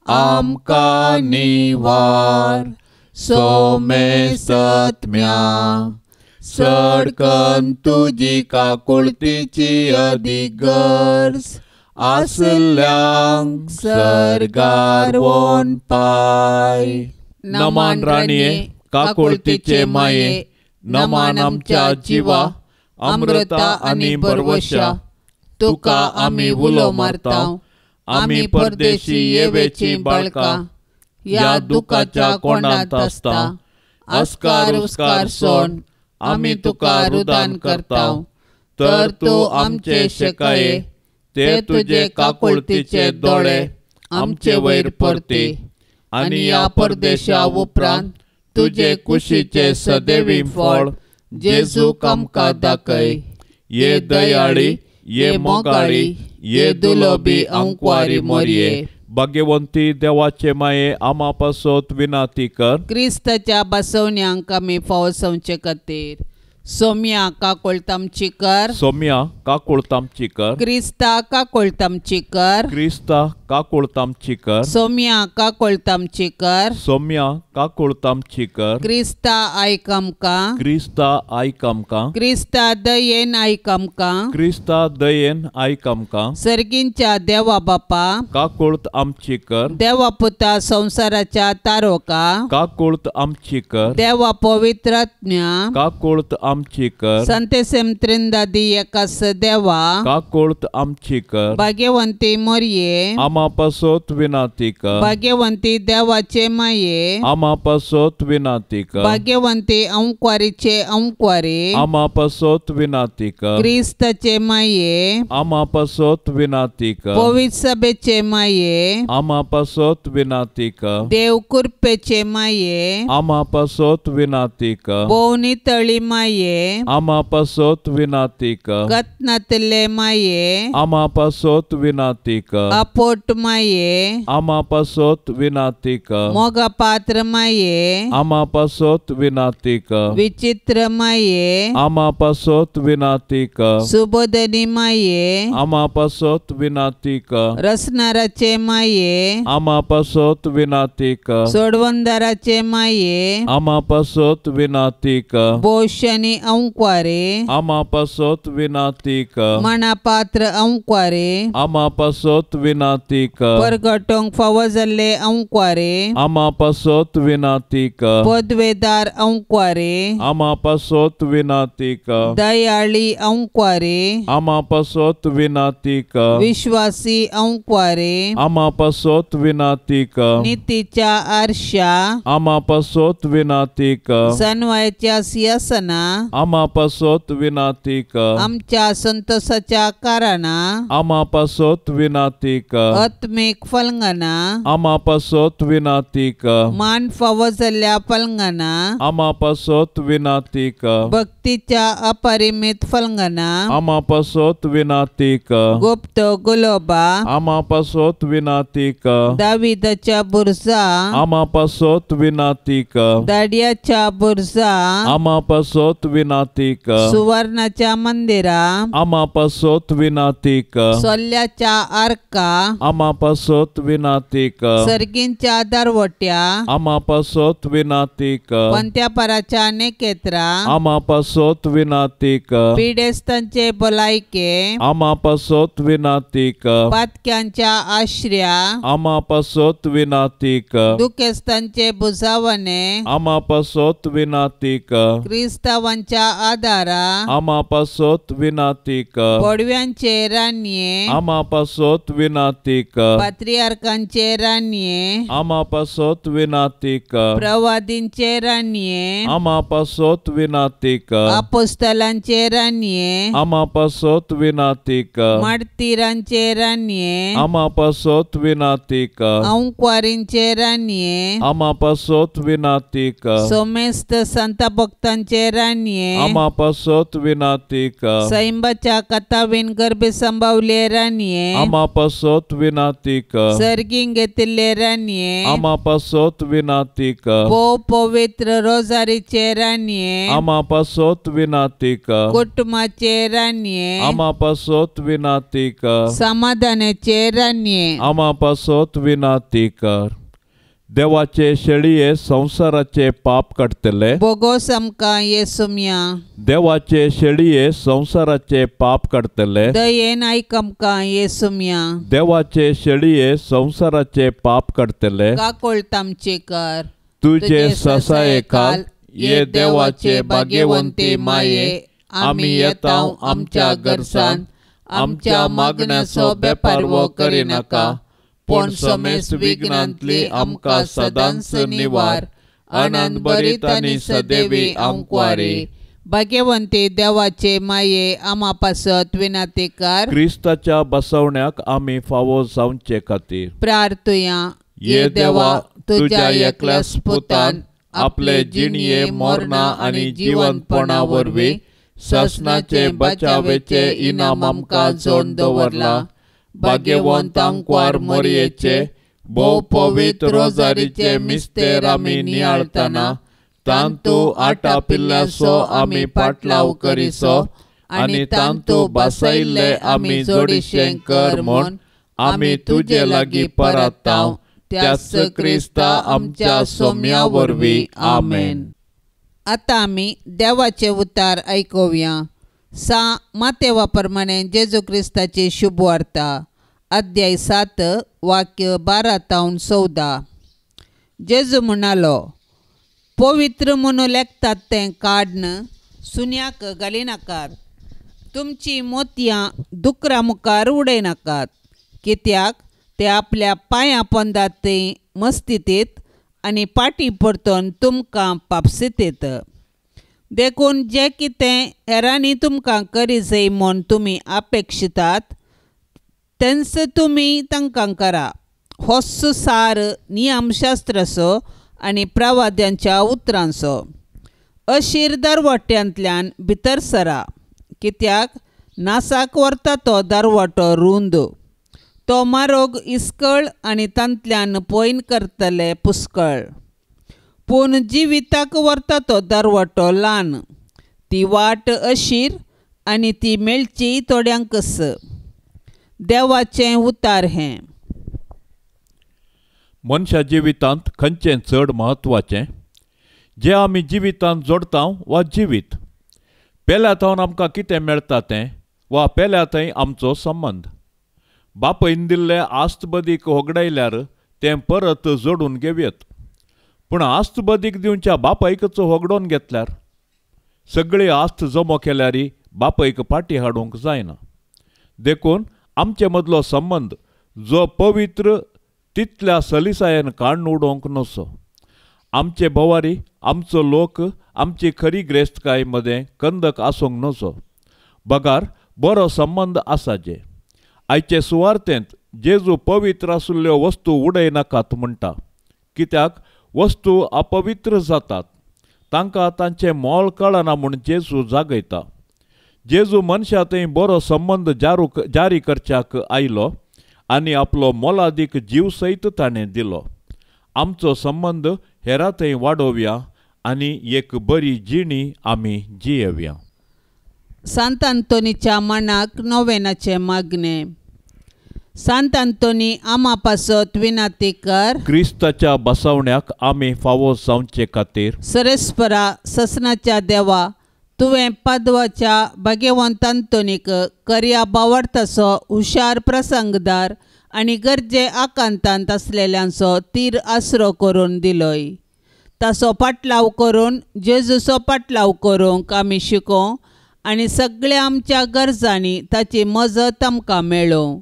आमकां निवार, सोमेसत्म्या सडकन तुजी काकुळतीची अदीक गरज आसल्यांक सर्गार वोन पाय। नमान राणये काकुळतीचे माये, नमान आमच्या जिवा अमृता आनी बरवशा, तुका आमी उलो मारता, आमी परदेशी येवेची बाळकां ह्या दुखाच्या कोणांत आसता, अस्कार उस्कार सोड आमी तुका रुदान करता, तर तूं आमचे शेकाये ते तुजे काकुळतीचे दोळे आमचे वयर परती, आनी ह्या परदेशा उपरांत तुजे कुशीचे सदैवी फळ जेजूक आमकां दाखय। ये दयाळी, ये मोगाळी, ये दुलोबी अंकवारी मोरये, भाग्यवंती देवाचे माये आमा पासत विनंती कर। क्रिस्ताच्या बसवण्यांक आमी फावो संवचे खातीर सोम्या काकुळतामची कर, सोम्या काकुळतामची कर, क्रिस्ता काकुळतामची कर, क्रिस्ता काकुळतामची कर, सोम्या काकुळतामची कर, सोम्या काकुळतामची कर, क्रिस्ता आयक आमकां, क्रिस्ता आयक आमकां, क्रिस्ता दयेन आयक आमकां, क्रिस्ता दयेन आयक आमकां, सर्गींच्या देवा बापा काकुळत आमची कर, देवा पुता संवसाराच्या तारोका काकुळत आमची कर, देवा पवित्र आत्म्या काकुळत आमची कर, संतेसेम त्रिंदादी एकास देवा काकुळत आमची कर, भाग्यवंती मोरये आमा पासत विनंती कर, भाग्यवंती देवाचे माये आमा पासत विनंती कर, भाग्यवंती अंकवारीचे अंकवारी आमा पासत विनंती कर, क्रिस्ताचे माये आमा पासत विनंती कर, पवित्र सभेचे माये आमा पासत विनंती कर, देव कृपेचे माये आमा पासत विनंती कर, भोवनी तळी माये माये आमा पासत विनाती कर कतनातले माये आमा पासत विनाती कर अपोट माये आमा पासत विनाती कर मोगा पात्र माये आमा पासत विनाती कर विचित्र माये आमा पासत विनाती कर सुबोधनी माये आमा पासत विनाती कर रसनाराचे माये आमा पासत विनाती कर सोडवंदाराचे माये आमा पासत विनाती कर बोशनी अंक्वारे आमा पासत विनाती कर मणापात्र अंक्वारे आमा पासत विनाती कर परगटोंक फावो जाल्ले अंक्वारे आमा पासत विनाती कर पदवेदार अंक्वारे आमा पासत विनाती कर दयाळी अंक्वारे आमा पासत विनाती कर विश्वासी अंक्वारे आमा पासत विनाती कर नितीच्या आरशा आमा पासत विनाती कर सनवायच्या सिंहासना आमा पासत विनाती कर आमच्या संतोषाच्या कारणा आमा पासत विनाती कर आत्मीक फलंगना आमा पासत विनाती कर मान फावो जाल्ल्या फलंगना आमा पासत विनाती कर भक्तीच्या अपरिमित फलंगना आमा पासत विनाती कर गुप्त गुलोबा आमा पासत विनाती कर दाविदाच्या बुरजा आमा पासत विनाती कर दाडियाच्या बुरजा आमा पासत विनाती कर सुवर्णाच्या मंदिरा आमा पासत विनाती कर सोल्ल्याच्या आर्का आमा पासत विनाती कर सर्गींच्या दरवट्या आमा पासत विनाती कर पंत्यापराच्या नेकेत्रा आमा पासत विनाती कर पिडेस्तांचे भलायके आमा पासत विनाती कर पातक्यांच्या आश्र्या आमा पासत विनाती कर दुखेस्तांचे बुजावणे आमा पासत विनाती कर क्रिस्तावांच्या आदारा आमा पासत विनाती कर बोडव्यांचे रानये आमा पासत विनाती कर पात्रियार्कांचे रानये आमा पासत विनाती कर प्रवादींचे रानये आमा पासत विनाती कर अपोस्तलांचे रानये आमा पासत विनाती कर मार्तीरांचे रानये आमा पासत विनाती कर अंक्वारींचे रानये आमा पासत विनाती कर सोमेस्त संत भक्तांचे रानये आमा पासत विनाती कर सैंबाच्या कथावीन गर्भे संभावले रानये आमा पासत विनाती कर सर्गीं घेतिल्ले रानये आमा पासत विनाती कर भोव पवित्र रोजारीचे रानये आमा पासत विनाती कर कुटुंबाचे रानये आमा पासत विनाती कर समाधानाचे रानये आमा पासत विनाती कर देवाचे शेळये संवसाराचे पाप काडटले बोगोस आमकां येसुम्या देवाचे शेळये संवसाराचे पाप काडटले दयेन आयक आमकां येसुम्या देवाचे शेळये संवसाराचे पाप काडटले काकोळत आमचे कर तुझे ससाये खाल ये देवाचे भाग्यवंती माये आमी येता आमच्या गरसान आमच्या मागण्याचो बेपारवो करिनाका पूण समेस्त विघ्नांतली आमकां सदांच निवार आनंद भरीत आनी सदैवी आमक्वारी भाग्यवंती देवाचे माये आमा पासत विनाती कर क्रिस्ताच्या बसवण्याक आमी फावो जावचे खातीर प्रार्थुया. ये देवा तुझ्या एकल्याच पुतान आपले जिणये मरणा आनी जिवंतपणा वरवीं सासणाचे बचावेचे इनाम आमकां जोडून दवरला. भाग्यवंत आंकवार मोरयेचे भोव पवित्र रोजारीचे मिस्तेर आमी नियाळतना तांतू आटा पिल्ल्याचो आमी पाटलाव करिसो आनी तांतू बसयल्ले आमी जोडीशें कर म्हूण आमी तुजे लागीं परताव त्याच क्रिस्ता आमच्या सोम्या वरवीं. आमेन. आतां आमी देवाचे उतार आयकुया. सा मातेवा प्रमाणे जेजू क्रिस्ताची शुभवार्ता अध्याय 7 वाक्य 12 तावन 14. जेजू म्हणालो, पवित्र म्हणून लेखतात तें काडन सुन्याक घालिनाकात, तुमची मोतयां दुकरा मुखार उडयनाकात, कित्याक ते आपल्या पांयां पोंदात ते मस्तीत आनी पाटी परतून तुमकां पापसीत. देखून जें कितें हेरांनी तुमकां करी जाय म्हूण तुमी अपेक्षितात तेंच तुमी तांकां करा. होच सार नियमशास्त्राचो आनी प्रवाद्यांच्या उतरांचो. अशीर दरवट्यांतल्यान भितर सरा, कित्याक नासाक व्हरता तो दरवटो रूंद, तो मारोग इस्कळ आनी तांतल्यान पयन करतले पुस्कळ. पूण जिविताक व्हरता तो दरवटो ल्हान, ती वाट अशीर आनी ती मेळची थोड्यांकच. देवाचें उतार हें. मनशा जिवितांत खंयचें चड म्हत्वाचें? जें आमी जिवितांत जोडटा वा जिवीत पेल्या थावन आमकां कितें मेळटा तें, वा पेल्या थंय आमचो संबंद. बापयन दिल्ले आस्त बदीक होगडायल्यार तें परत जोडून घेवयत, पूण आस्त बदीक दिवच्या बापायकच होगडोवन घेतल्यार सगळी आस्त जमो केल्यार बापायक फाटी हाडूंक जायना. देखून आमचे मदलो संबंद जो पवित्र तितल्या सलिसायेन काडून उडोवंक नसो. आमचे भोवारी, आमचो लोक, आमची खरी ग्रेस्तकाय मदें कंदक आसूंक नसो, बगार बरो संबंद आसा. जे आयचे सुवार्थेंत जेजू पवित्र आशिल्ल्यो वस्तू उडयनाकात म्हणटा, कित्याक वस्तू अपवित्र जातात, तांकां तांचें मोल कळना म्हूण जेजू जागयता. जेजू मनशा थंय बरो संबंद जारी करच्याक आयलो आनी आपलो मोलादीक जीव सयत ताणें दिलो. आमचो संबंद हेरा थंय वाडोवया आनी एक बरी जिणी आमी जियेवया. सांत आंतोनीच्या मनाक नोवेनाचें मागणें. सांत आंतोनी आमा पासत विनाती कर, क्रिस्ताच्या बसवण्याक आमी फावो जावचे खातीर. सरेस्परा ससनाच्या देवा, तुवें पादवाच्या भाग्यवंत आंतोनीक करया बावडताचो हुशार प्रसंगदार आनी गरजे आकांतांत आसलेल्यांचो तीर आसरो करून दिलोय. ताचो पाटलाव करून जेजूचो पाटलाव करूंक आमी शिकों आनी सगळ्या आमच्या गरजांनी ताची मजत आमकां मेळों.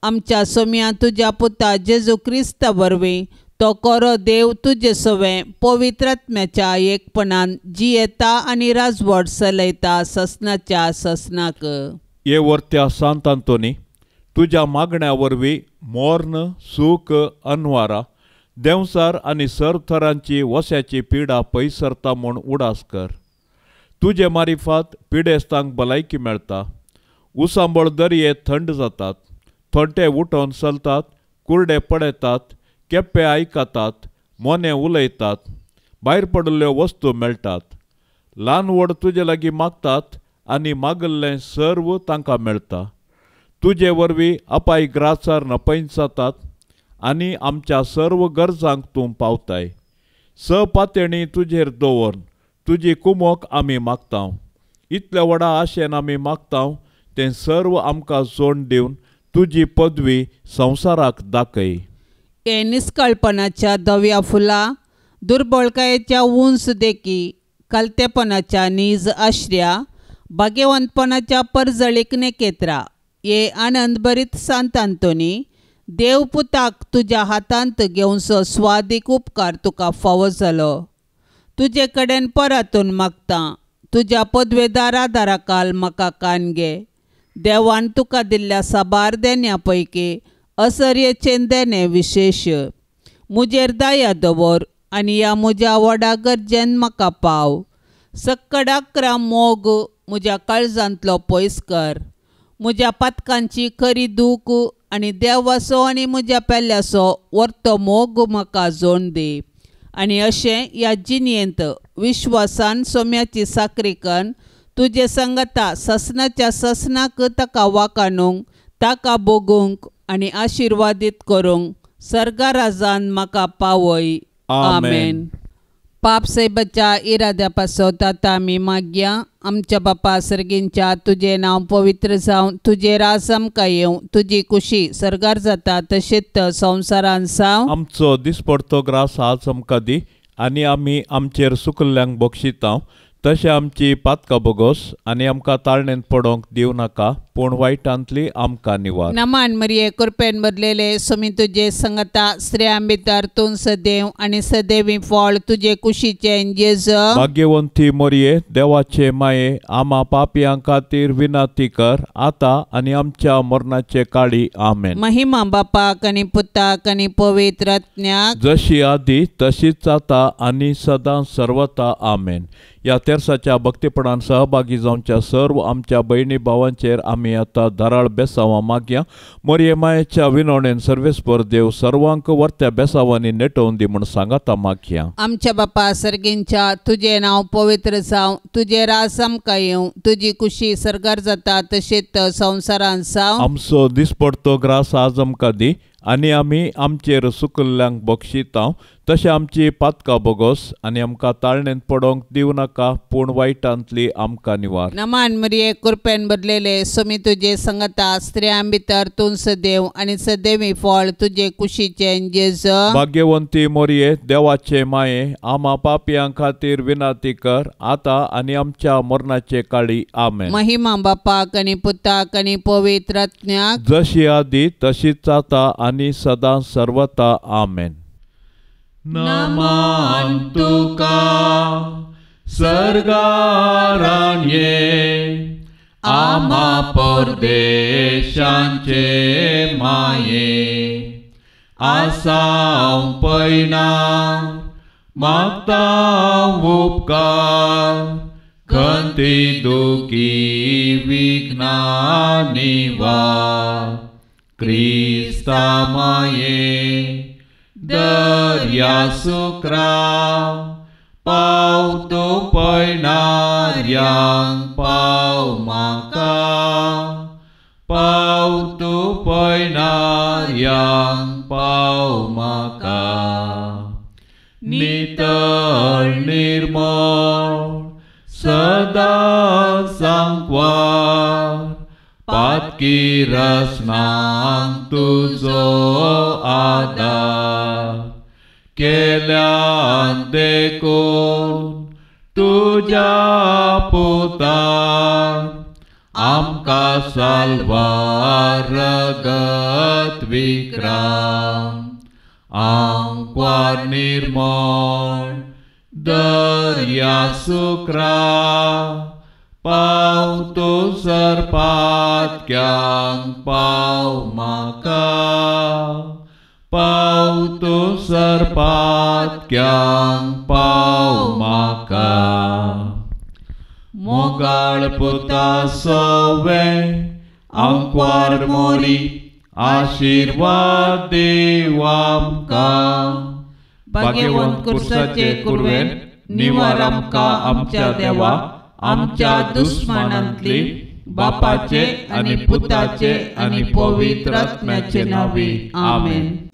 आमच्या सोम्या तुज्या पुता जेजू क्रिस्ता वरवीं तो कोरो देव तुजे सवें पवित्र आत्म्याच्या एकपणान जियेता आनी राजवट चलयता ससनाच्या ससनाक. हे वर्त्या सांत आंतोनी, तुज्या मागण्या वरवीं मोर्न, सूख, अनवारा, देंवसार आनी सरथरांची वस्याची पिडा पयसरता म्हूण उडास कर. तुजे मारिफात पिडेस्तांक भलायकी मेळटा, उसांबळ दर्ये थंड जातात, थोंटे उठोवन चलतात, कुर्डे पडयतात, केप्पे आयकतात, मोने उलयतात, भायर पडिल्ल्यो वस्तू मेळटात. ल्हान व्हड तुजे लागीं मागतात आनी मागिल्लें सर्व तांकां मेळटा. तुजे वरवीं अपाय ग्रासार नपयन जातात आनी आमच्या सर्व गरजांक तूं पावताय. स पातेणी तुजेर दवर तुजी कुमोक आमी मागता. इतल्या व्हडा आशेन आमी मागता तें सर्व आमकां जोड दिवन तुजी पदवी संवसाराक दाखय. हे निस्कळपणाच्या धव्या फुलां, दुर्बळकायेच्या उंच देखी, कलतेपणाच्या नीज आश्र्या, भाग्यवंतपणाच्या परजळीक नेकेत्रा, हे आनंदभरीत सांत आंतोनी, देव पुताक तुज्या हातांत घेवचो स्वादीक उपकार तुका फावो जालो. तुजे कडेन परतून मागता, तुज्या पदवेदार आदाराकाल म्हाका कान घे. देवान तुका दिल्ल्या साबार देण्या पैकी असर्येचें देणें विशेश. मुजेर दया दवर आनी ह्या म्हज्या व्हडा गरजेन म्हाका पाव. सक्कडाकरा मोग म्हज्या काळजांतलो पयस कर. म्हज्या पातकांची खरी दूख आनी देवाचो आनी म्हज्या पेल्याचो वर्तो मोग म्हाका जोड दी. आनी अशें ह्या जिणेंत विश्वासान सोम्याची साकरी कन्न तुजे संगता ससनाच्या ससनाक ताका वाकाणूंक, ताका भोगूंक आनी आशिर्वादीत करूंक सर्गाराजान म्हाका पावय. आमेन. पाप सायबाच्या इराद्या पासत आतां आमी मागया. आमच्या बापा सर्गींच्या, तुजें नांव पवित्र जावं, तुजें राज आमकां येवं, तुजी कुशी सर्गार जाता तशेंच संवसारान जावं. आमचो दिसपडतो ग्रास आज आमकां दी आनी आमी आमचेर सुकल्ल्यांक बक्षिता तशें आमची पातकां बोगोस आनी आमकां ताळणेंत पडोवंक दिवं नाका, पूण वायटांतली आमकां निवार. नमान मरिये कृपेन भरलेले स्वामी तुजे संगता, स्त्रियां भितर तूं सदैव आनी सदैवी फळ तुजे कुशीचें जेजू. भाग्यवंती मरिये देवाचे माये, आमा पापयां खातीर विनंती कर आतां आनी आमच्या मरणाचे काळी. आमेन. महिमा बापाक आनी पुताक आनी पवित्र आत्म्याक, जशी आदी तशीच आतां आनी सदां सर्वता. आमेन. ह्या तेर्साच्या भक्तीपणान सहभागी जावच्या सर्व आमच्या भयणी भावांचेर आमी आतां धाराळ बेसांवां मागया. मोरये मायेच्या विनवणेन सर्वेस्पर देव सर्वांक वर्त्या बेसांवांनी नेटोवन दी म्हूण सांगाता मागया. आमच्या बापा सर्गींच्या, तुजें नांव पवित्र जावं, तुजें राज आमकां येवं, तुजी कुशी सर्गार जाता तशेंच संवसारांत जावं. आमचो दिसपडतो ग्रास आज आमकां दी आनी आमी आमचेर सुकल्ल्यांक बक्षिता तशें आमची पातकां बोगोस आनी आमकां ताळणेंत पडोवंक दिवं नाका, पूण वायटांतली आमकां निवार. नमान मरिये कृपेन भरलेले स्वामी तुजे संगता, स्त्रियां भितर तूं सदैव आनी सदैवी फळ तुजे कुशीचें जेजू. भाग्यवंती मोरये देवाचे माये, आमा पापयां खातीर विनंती कर आतां आनी आमच्या मरणाचे काळी. आमेन. महिमा बापाक आनी पुताक आनी पवित्र आत्म्याक, जशी आदी तशीच आतां आनी सदां सर्वता. आमेन. नमान तुका सर्गाराणये, आमा परदेशांचे माये, आसाव पयना मागता उपकार, खंती दुखी विघ्ना निवार, क्रिस्ता माये दर्या सुक्रा, पाव तूं पयणाऱ्यांक पाव म्हाका, पाव तूं पयणाऱ्यांक पाव म्हाका. नितळ निर्मळ सदां सांकवार, पातकी रसनांक तुजो आदार, केल्यान देखून तुज्या पुतान आमकां साल्वार रगत विक्राम, आंकवार निर्मळ दर्या सुक्रा, पाव तूं सरपातक्यांक पाव म्हाका, पाव तूं सरपातक्यांक पाव म्हाका. मोगाळ पुता सोवे आंकवार मोरी, आशिर्वाद देव आमकां. भाग्यवंत कुर्साचे कुरवेन निवार आमकां आमच्या देवा, आमच्या दुस्मानांतली, बापाचे आनी पुताचे आनी पवित्र आत्म्याचे नांवी. आमेन.